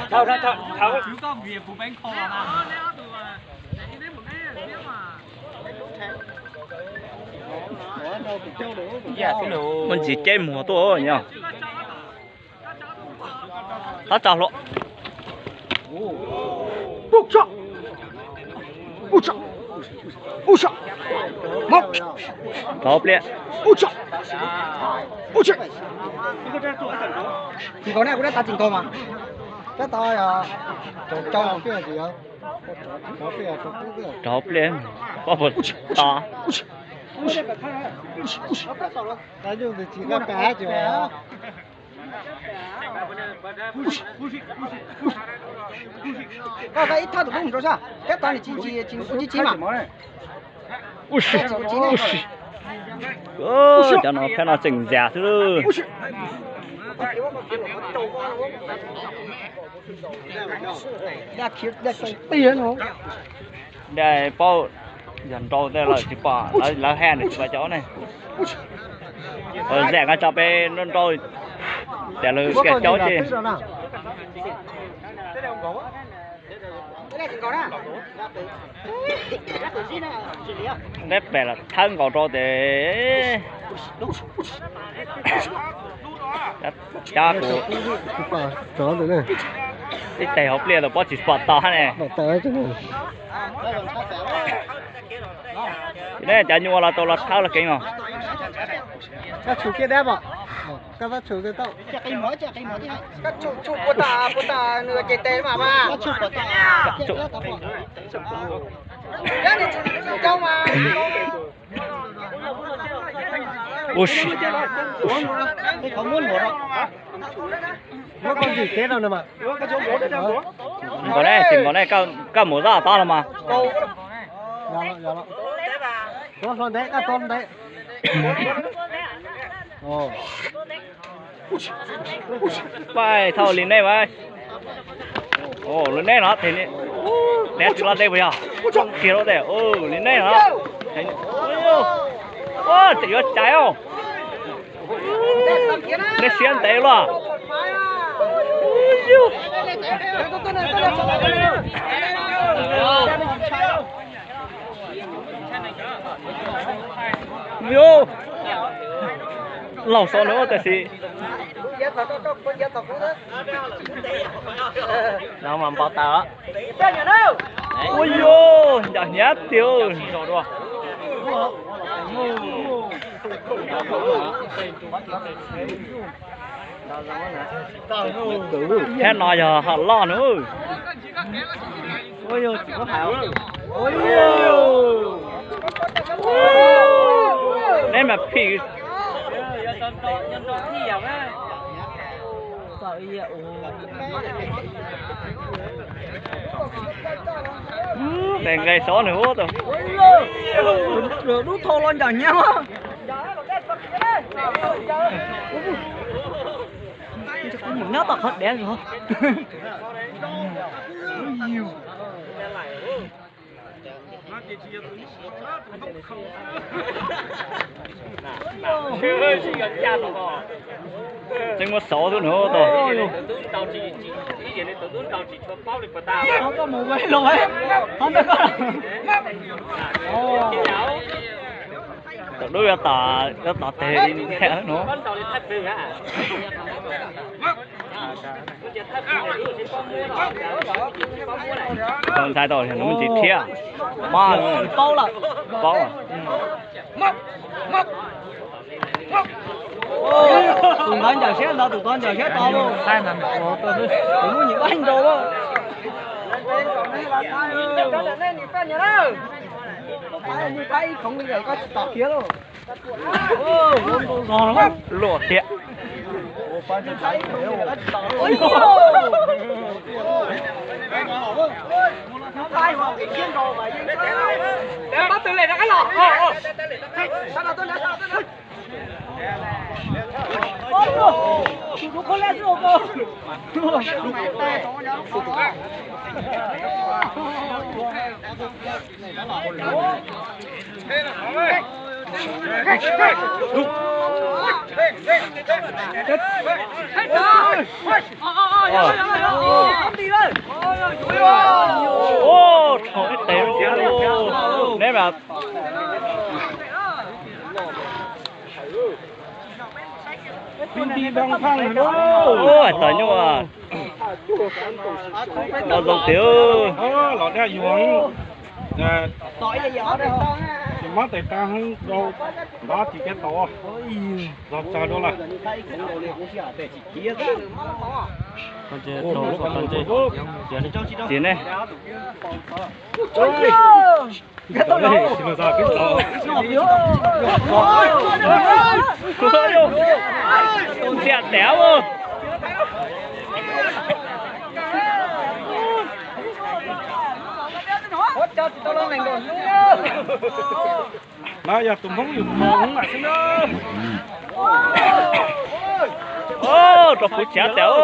Thau, thau, thau, thau. Muaj ntsis ceb muag tuaj nyob. Tab tsa hluas. Rov pliaj. Tsis nkaus ne, kuv dab tas tsis nkaus mas. Dab tas yog rau pliaj. Pob puas tas. Koj ib thaj tus lub mus rau sab, dab tas nws tsis, tsis, tsis, tsis mas. Ub si, ub si. Cov no phab no tseem ntxias xwb. Dai paub yog nrau tej lawm tsis pom, lawv haj nws tsis pom cov ne. Zam nqa tso peb nrau nrau, cas lawv kiag caub ces. Neb pem los thawb nkaus rau tes. Cab kuv ib teg hauv pliaj tus pob tsis pom tod ne. Ne cov nyuaj los tau los thawb los kev os. Ub si. Nkaus ne, tsis nkaus ne, koj mus zaj tob los mas. Pais thauj li nej mas. Li nej no, nej tsis los tej puas yog? Kiag rau tej, li nej no. Tseem yuav caiv os. Nej siab ntev luaj. Laug xo nws tab sis no mas npau taws. Ua yuav ncam hnyav tiag. Thab no yog hom loj nws. Neb mas phim. Nqes nqes xov nws ub tau. Dub thau los ncam hnyav. Nyob tom qhov dev zog. Tseem muaj xov xwb nws tau. Koj mus los, qhov ntawd koj. Thaum dub yuav tom, yuav tom teg li no. Tau ntshai tau nws tsis thiab. Mab paub lawm. Paub. Tus ntawd ncaws siab ntawd, tus ko ncaws siab tod lauj. Tus muaj nyiam vaj nraud lauj. Luaj thiab. Neb mas tau nyuj tau zoo tiag. Los daj yuav, tsis mob tes taw heev rau npab tsis kev tau, zog tsawg dua lawm. Txiv ne. Ntxias tawv. Lawv yog tus Hmoob yus tus Hmoob mas xwb na. Rau kuv tsav tawv.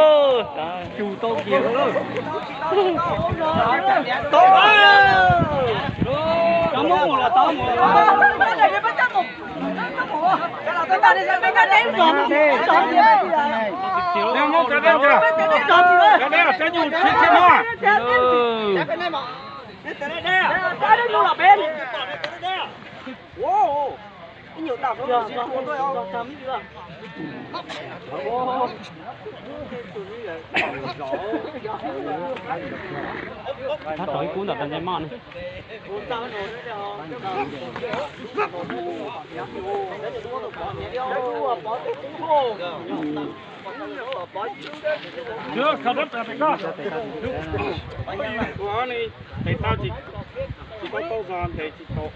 Thab rau ib kub ntawm tag ntsej maj ne. Tes tau tsis, tsis tau tau zog ntes tsis tau.